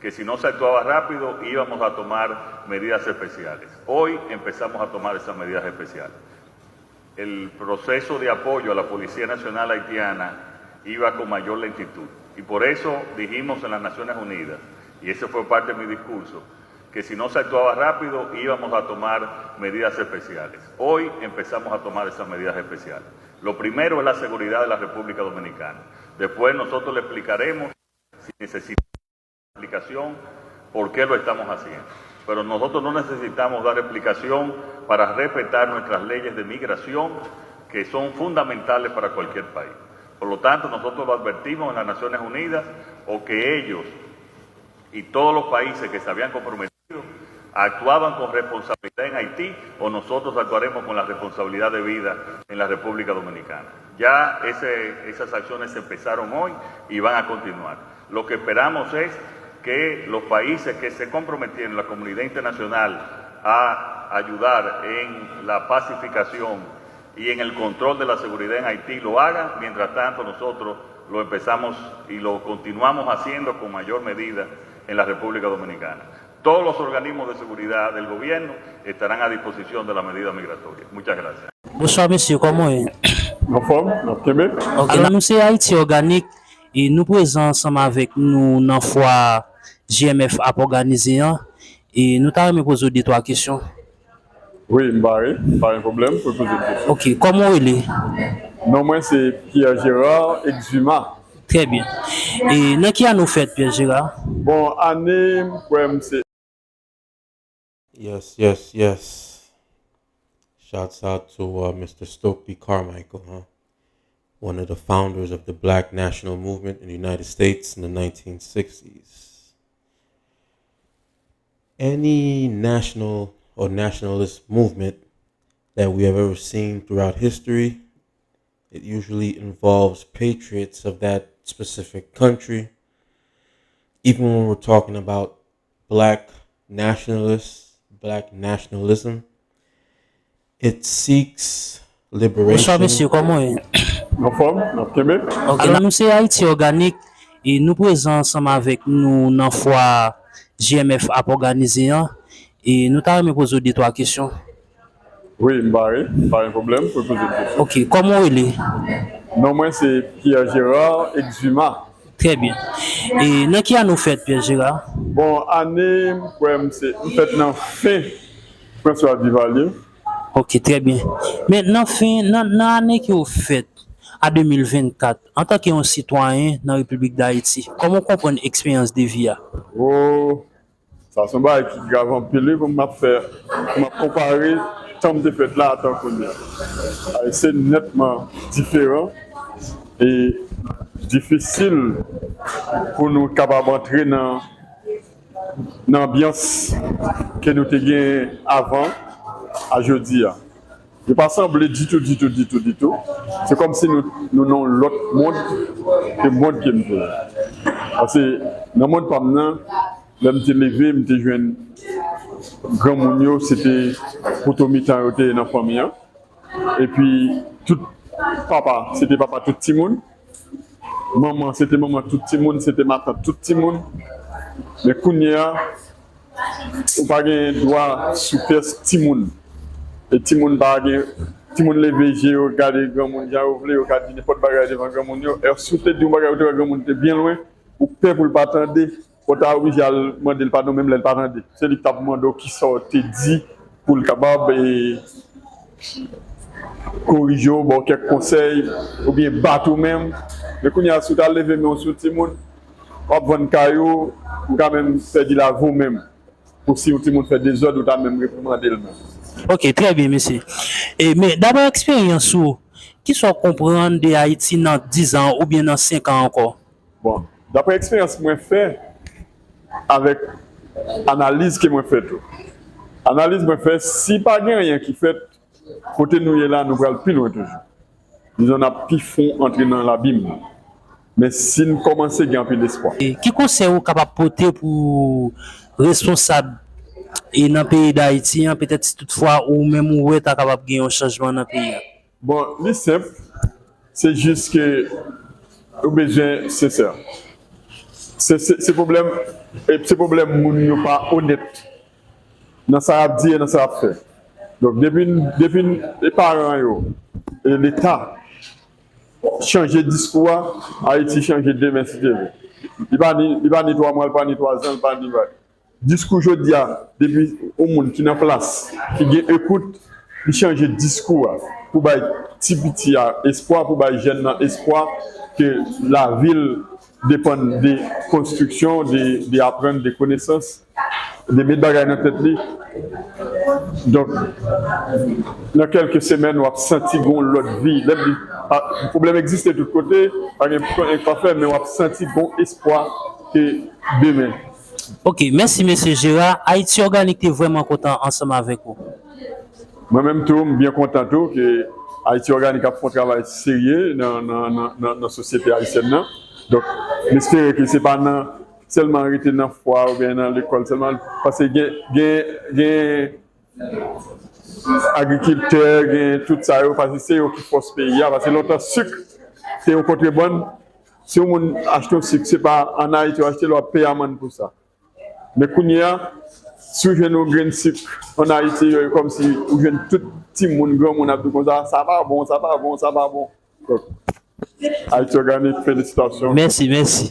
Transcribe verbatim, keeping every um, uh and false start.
que si no se actuaba rápido íbamos a tomar medidas especiales. Hoy empezamos a tomar esas medidas especiales. El proceso de apoyo a la Policía Nacional Haitiana iba con mayor lentitud. Y por eso dijimos en las Naciones Unidas, y ese fue parte de mi discurso, que si no se actuaba rápido íbamos a tomar medidas especiales. Hoy empezamos a tomar esas medidas especiales. Lo primero es la seguridad de la República Dominicana. Después nosotros le explicaremos si necesita explicación por qué lo estamos haciendo. Pero nosotros no necesitamos dar explicación para respetar nuestras leyes de migración, que son fundamentales para cualquier país. Por lo tanto, nosotros lo advertimos en las Naciones Unidas o que ellos y todos los países que se habían comprometido actuaban con responsabilidad en Haití o nosotros actuaremos con la responsabilidad debida en la República Dominicana. Ya ese, esas acciones se empezaron hoy y van a continuar. Lo que esperamos es que los países que se comprometieron, la comunidad internacional, a ayudar en la pacificación y en el control de la seguridad en Haití lo hagan. Mientras tanto, nosotros lo empezamos y lo continuamos haciendo con mayor medida en la República Dominicana. Todos los organismos de seguridad del gobierno estarán a disposición de la medida migratoria. Muchas gracias. Bonswa mesye, kòman w ye? Anfòm, n ap kenbe. Ok, alò, nou se Ayiti Òganik e nou prezan ansanm avèk nou nan fwa G M F ap òganize an. E nou ta renmen poze w de twa kesyon. Wi, m pare, pa gen pwoblèm pou poze m kesyon. Ok, kòman w rele? Non mwen se Pierre Gérard Exuma. Trè byen. E nan ki ane w fèt, Pierre Gérard? Bon, ane m kwè m se. Yes, yes, yes. Shouts out to uh, Mister Stokely Carmichael, huh? One of the founders of the Black National Movement in the United States in the nineteen sixties. Any national or nationalist movement that we have ever seen throughout history, it usually involves patriots of that specific country. Even when we're talking about black nationalists, black nationalism, it seeks liberation. Bonswa mesye, kòman w ye? Anfòm, n ap kenbe. Ok, alò nou se Ayiti Òganik e nou prezan ansanm avèk nou nan fwa G M F ap òganize an. E nou ta renmen poze w de twa kesyon. Wi, m pare, pa gen pwoblèm pou poze m kesyon. Ok, kòman w rele? Non mwen se Pierre Gérard Exuma. Trè byen. E nan ki ane w fèt, Pierre Gérard? Bon, ane m kwè m se, m fèt nan fen François Duvalier. Ok, trè byen. Men nan fen, nan, nan ane ke w fèt, a de mil vennkat, antanke yon sitwayen nan Repiblik Dayiti, kòman w konprann eksperyans de vi a? O, Sa se yon bagay ki grav anpil wi pou m ap fè, pou m ap konpare tan m te fèt la a tan kounye a. Se nètman diferan e difisil pou nou kapab antre nan nan anbyans ke nou te gen avan a jodi a. Yo pa sanble ditou, ditou, ditou, ditou. Se kòmsi nou, nou nan yon lòt mond ke mond ke m te ye. Paske nan mond pa m nan, lè m te leve, m te jwenn granmoun yo, se te poto mitan yo te ye nan fanmi an. Epi, tout papa, se te papa tout timoun. Manman, se te manman tout timoun, se te matant tout timoun. Men kounye a, ou pa gen dwa sou pyès timoun. E timoun pa gen, timoun leve je yo, gade granmoun jan yo vle, yo ka di nenpòt bagay devan granmoun yo. E si w te di yon bagay, ou te wè granmoun te byen lwen, ou pè pou l pa tande, ou ta oblije al mande l padon, menm lè l pa tande. Se li k t ap mande w kisa w te di pou l kapab e, korije w, ba w kèk konsèy, oubyen bat ou menm. Men kounye a, si w ta leve men w sou timoun, w ap vann kay ou, ou ka menm pèdi lavi w menm. Pou si yon timoun fè dezòd, ou ta menm reprimande l menm. Ok, trè byen, mesye. E, men, daprè eksperyans ou, kisa w konprann de Ayiti nan diz an oubyen nan senk an ankò? Bon, daprè eksperyans mwen fè, avèk analiz ke mwen fè tou. Analiz mwen fè, si pa gen anyen ki fèt, kote nou ye la, nou pral pi lwen toujou. Dizon, n ap pi fon antre nan labim nan. Men si n kòmanse gen anpil espwa. E ki konsèy ou kapab pote pou responsab e nan peyi Dayiti an, petèt si toutfwa ou menm ou wè ta kapab gen yon chanjman nan peyi a? Bon, li senp, se jis ke ou bezwen sensè. Se, se, se pwoblèm, e se pwoblèm moun yo pa onèt nan sa y ap di e nan sa y ap fè. Donk, depi, depi e paran yo, e Leta chanje diskou a, Ayiti chanje demen si Dye vle. Li pa ni, li pa ni twa mwa, li pa ni twa zan, li pa ni diskou jodi a, depi yon moun ki nan plas, ki gen ekout, li chanje diskou a pou bay ti piti a espwa, pou bay jèn nan espwa ke lavil depann de konstriksyon, de, de aprann, de konesans, de met bagay nan tèt li. Donk, nan kèlke semèn, w ap santi gon lòt vi. Lè m di, pa, pwoblèm egziste tout kote, pa gen pwen pafè, men w ap santi gon espwa ke demen. Ok, mèsi mesye Gérard. Ayiti Òganik te vrèman kontan ansanm avèk ou. Mwen menm tou, m byen kontan tou ke Ayiti Òganik ap fè yon travay serye nan, nan, nan, nan, nan sosyete ayisyèn nan. Donk, m espere ke se pa nan sèlman rete nan fwa oubyen nan lekòl sèlman, paske gen, gen, gen agrikiltè, gen tout sa yo, paske se yo ki fòs peyi a, paske lontan sik te yon kontrebann, si yon moun achte yon sik, se pa ann Ayiti yo achte l, w ap peye amann pou sa. Men kounye a, si w jwenn yon grenn sik ann Ayiti, e kòmsi ou jwenn tout timoun, granmoun ap di konsa, sa pa bon, sa pa bon, sa pa bon. Donk, Ayiti Òganik, felisitasyon. Mèsi, mèsi.